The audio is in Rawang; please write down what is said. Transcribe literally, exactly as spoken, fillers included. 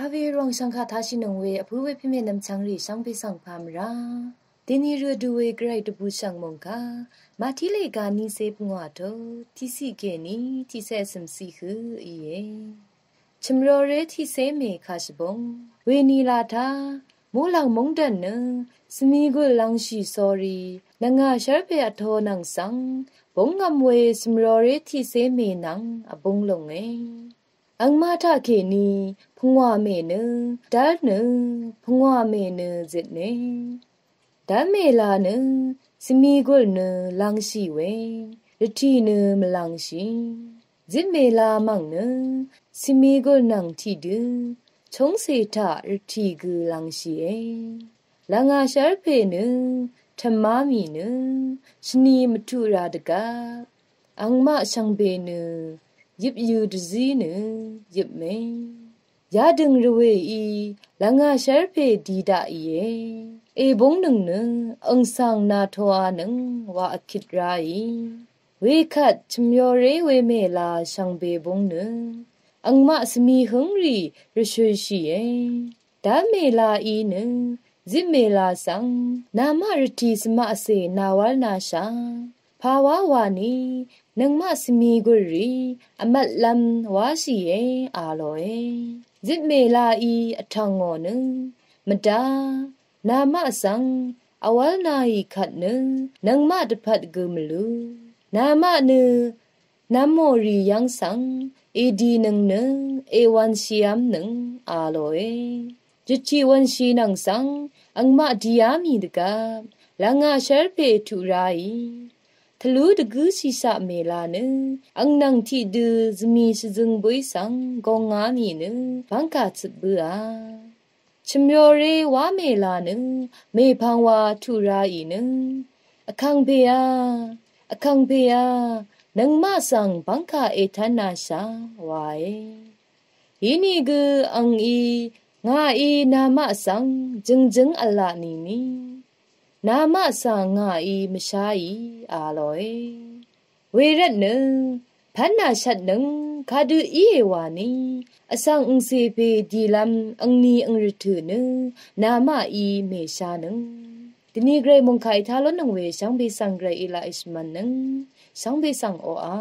Awe rwàng shv̀ngkà tashì nøng we vpǿ we pvmè nvmchvng rì shvngbe svng pà mvrá. Dèni rø dø we gvray dvbù shv̀ng mòngkà Màtí lèga nícé pvngwà to tiqciq kèní tiqcé cø̀mciq hø íe. Chø̀mroré tiqcé mè kà shvbóng weni lata muqlàng móngdàn nø svmigùl lvngshì sori nvngà shv́rpè vto nvng svng bóngvm we chø̀mroré tiqcé mè nvng vbúng lònge. Angmaq taq kèní pvngwà mè nø dv́l nø pvngwà mè nø zitne. Dv́l mèla nø svmigùl nø lvngshì we rvtì nø mvlvngshì. Zit mèla mv̀ng nø svmigùl nvng tiqdø chóngcè taq rvtì gø lvngshìe. Lvngà shv́rpè nø tv̀má mì nø shvni mvtuq ra dvgvp angmaq shvngbe nø yøp yø dvzí nø yøpme. Yadøng rvwèí lvngà shv́rpè di daqìe. Èbúng nøng nø angsang natoa nøng wa vkit ráì. Wekvt chø̀myoré we mèla shvngbe búng nø angmaq svmi hǿngrì rvshø̀lshìe. Dv́l mèlaí nø zit mèla svng namaq rvtì svmaqcè nawv́l nasha pawá wani nøngmaq svmigùlrì vmvtlv́m wáshìe a lòe. Zit mèlaí vtv̀ngò nø mvdá namaq svng vwv́l naì kvt nø nøngmaq dvpvt gø mvlú. Namaq nø nv̄mò rì yv́ng svng èdì nøng nø èwv̄nshìv́m nøng a lòe. Jvtiq wv̄nshì nvng svng angmaq dìá mì dvgvp lvngà shv́rpè tuq ráì. Tvlú dvgǿshìshaq mèla nø ang nvng tiqdø zvmì shvzøng bǿí svng gòngá mì nø bv́ngkà cøp bǿà. Chø̀myoré wá mèla nø mèpvng wa tuq ráì nø vkàngpèá, vkàngpèá, nøngmaq svng bv́ngkà ètv́n nasha wae. Inìgø angí ngàí namaq svng jøngjǿng v̄la nìni namaq svng ngàí mvsháì a lòe. Wervtnø pv́n nàshvt nøng kadø íe wani vsvng angcè pè dìlv́m angni angrvtø̀ nø namaqí mèshá nøng. Dvni gvray mòngkà ètá lónøng we shvngbe svng gvray èlaq èshvmv̄n nøng shvngbe svng oqà.